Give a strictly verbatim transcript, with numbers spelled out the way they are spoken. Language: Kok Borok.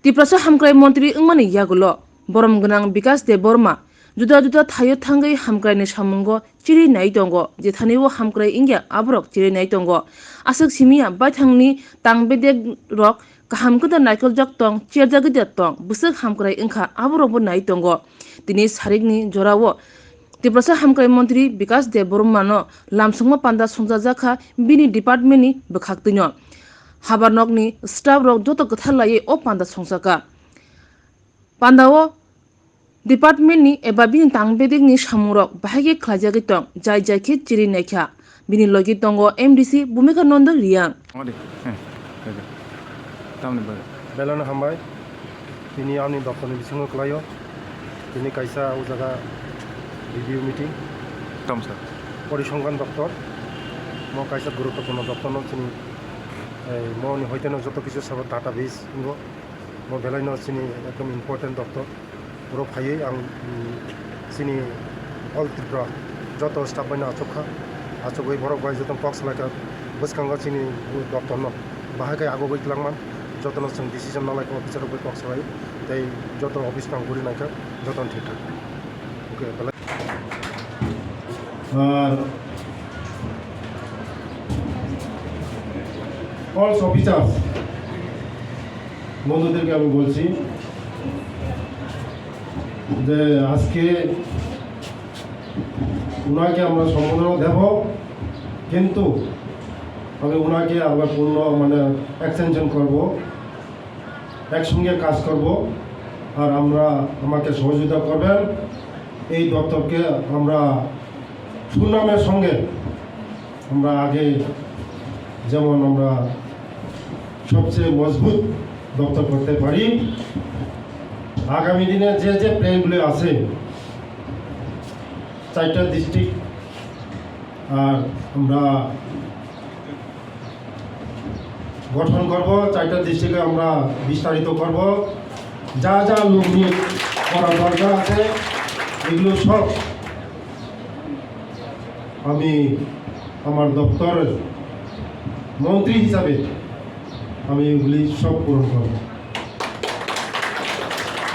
Tiprasa hamkrai montri wngmani yagulo borom gwnang Bikas Debbarma juda juda thaio thangwi hamkraini samungo chiri nai tongo, jethani o hamkrai wngya aborok chiri nai tongo. Aswk simiya baithangni tang bedek rok kaham khe da naikoljak tong, cherjagwi da tong, bwswk hamkrai wngkha aborokbo nai tongo. Tini sarikni jorao Tiprasa hamkrai montri Bikas Debbarmano lamsongma panda songchajakha bini departmentni bwkhaktwino. Habar nokni staff rok joto kwthar laiwi o panda songchakha. Pandao departmentni eba bini tang bedekni samungrok bahai khe khlaijagwi tong, jai jai khe chiri naikha. Bini logi tongo M D C Bhumika Nanda Riyang. Ode, eh, ode. Tamni bagwi. Belano hambai. Tini ani doptorni bisingo kwlaio. Tini kaisa o jaga review meeting. Tom sir. Porisongkhan doptor. Mo kaisa guruttopurno doptorno chini, eh, moni hoiteno joto kisu sabo database ingo. Mo belaino chini ekdom important doptor. Borok phaiwi ang, mm, chini all Tripura joto staff bai no achuk kha. Achugwi borok bai joto kok salai kha. Bwskango chini doptor no bahai khe agugwi twlangman. Joto no chwng decision nalai kha officer rok bai kok salai. Tei joto office no ang guri nai kha. Joto no thik thak. Okay, belai. আর all officers বন্ধুদেরকে আমি বলছি যে আজকে ওনাকে আমরা সম্বর্ধনা দেব, কিন্তু আমি ওনাকে আবার পূর্ণ মানে এক্সটেনশন করব। একসঙ্গে কাজ করব। আর আমরা, আমাকে সহযোগিতা করবেন। এই দপ্তরকে আমরা সুনামের সঙ্গে আমরা আগে যেমন আমরা সবচেয়ে মজবুত দপ্তর করতে পারি, আগামী দিনে যে যে প্ল্যানগুলি আছে, চারটা ডিস্ট্রিক্ট আর আমরা গঠন করব, চারটা ডিস্ট্রিক্টে আমরা বিস্তারিত করব। যা যা লুমিং করা দরকার আছে, এগুলো সব আমি আমার দপ্তরের মন্ত্রী হিসাবে আমি এগুলি সব পূরণ করব।